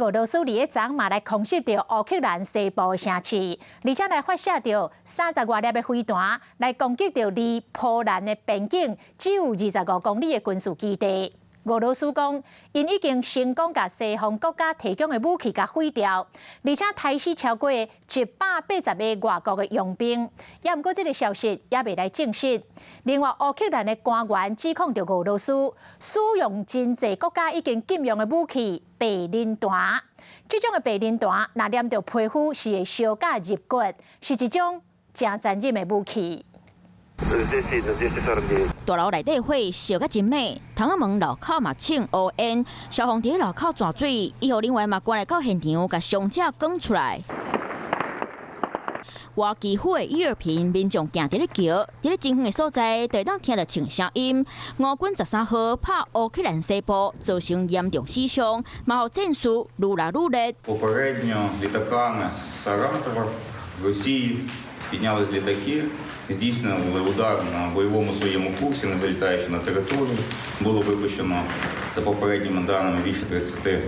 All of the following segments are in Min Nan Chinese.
俄羅斯佇咧昨嘛來空襲著烏克蘭西部的城市，而且來發射著三十外粒的飛彈，來攻擊著離波蘭的邊境只有25公里的軍事基地。俄羅斯講，𪜶已經成功共西方國家提供的武器共毀掉，而且刣死超過180個外國的傭兵。也毋過，這个消息猶未來證實。另外，烏克蘭的官員指控著俄羅斯使用真濟國家已經禁用的武器白磷彈。這種的白磷彈，若黏著皮膚是會燒甲入骨，是一種誠殘忍的武器。大樓內底火燒甲真猛，窗仔門樓口嘛衝烏煙，消防佇樓口泉水，醫護人員嘛趕來到現場，共傷者扛出來。瓦基輔的伊爾平民眾行佇咧橋，佇咧真遠的所在，就會當聽著槍聲音。俄軍13號拍烏克蘭西部，造成嚴重死傷，嘛予戰事愈來愈熱。 Попередньо літаками з Саратова в Росії піднялись літаки, здійснили удар на бойовому своєму курсі, не залітаючи на територію. Було випущено, за попередніми даними, більше 30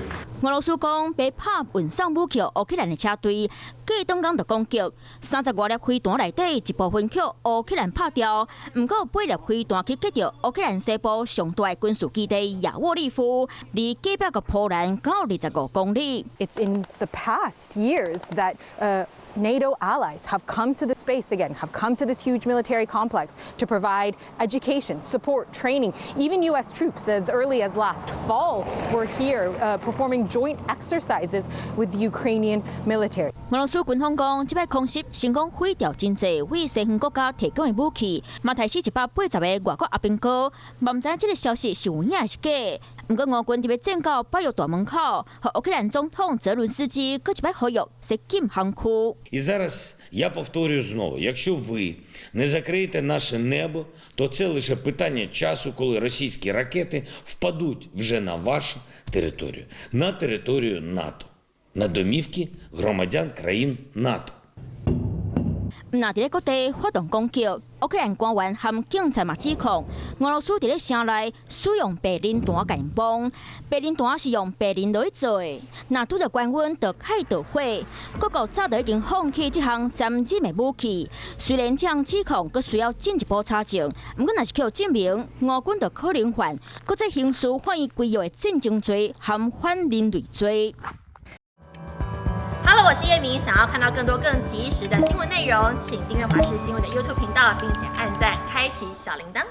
俄羅斯講，欲拍運送武器烏克蘭的車隊，過當工就攻擊，三十外粒飛彈內底一部分予烏克蘭拍掉，毋過八粒飛彈去擊著烏克蘭西部上大的軍事基地亞沃利夫，離隔壁個波蘭閣有25公里。 It's in the past years that NATO allies have come to this base again, have come to this huge military complex to provide education, support, training. Even U.S. troops, as early as last fall, were here performing joint exercises with the Ukrainian military. 俄羅斯軍方講，這擺空襲成功毀掉真濟為西方國家提供的武器，嘛刣死180個外國阿兵哥。嘛毋知這个消息是有影抑是假。毋過俄軍佇欲進到北約大門口，予烏克蘭總統澤倫斯基閣一擺呼籲說禁航區。 І зараз я повторюю знову: якщо ви не закриєте наше небо, то це лише питання часу, коли російські ракети впадуть вже на вашу територію, на територію НАТО, на домівки громадян країн НАТО. 毋若佇咧各地發動攻擊，烏克蘭官員和警察嘛指控，俄羅斯佇咧城內使用白磷彈共𪜶崩。白磷彈是用白磷來做的，若拄著高溫就會著火。各國早就已經放棄這項殘忍的武器。雖然這項指控閣需要進一步查證，毋過若是予證明，俄軍就可能犯國際刑事法院規約的戰爭罪和反人類罪。 Hello，我是葉明，想要看到更多更及時的新聞內容，請訂閱華視新聞的 YouTube 頻道，並且按讚，開啟小鈴鐺。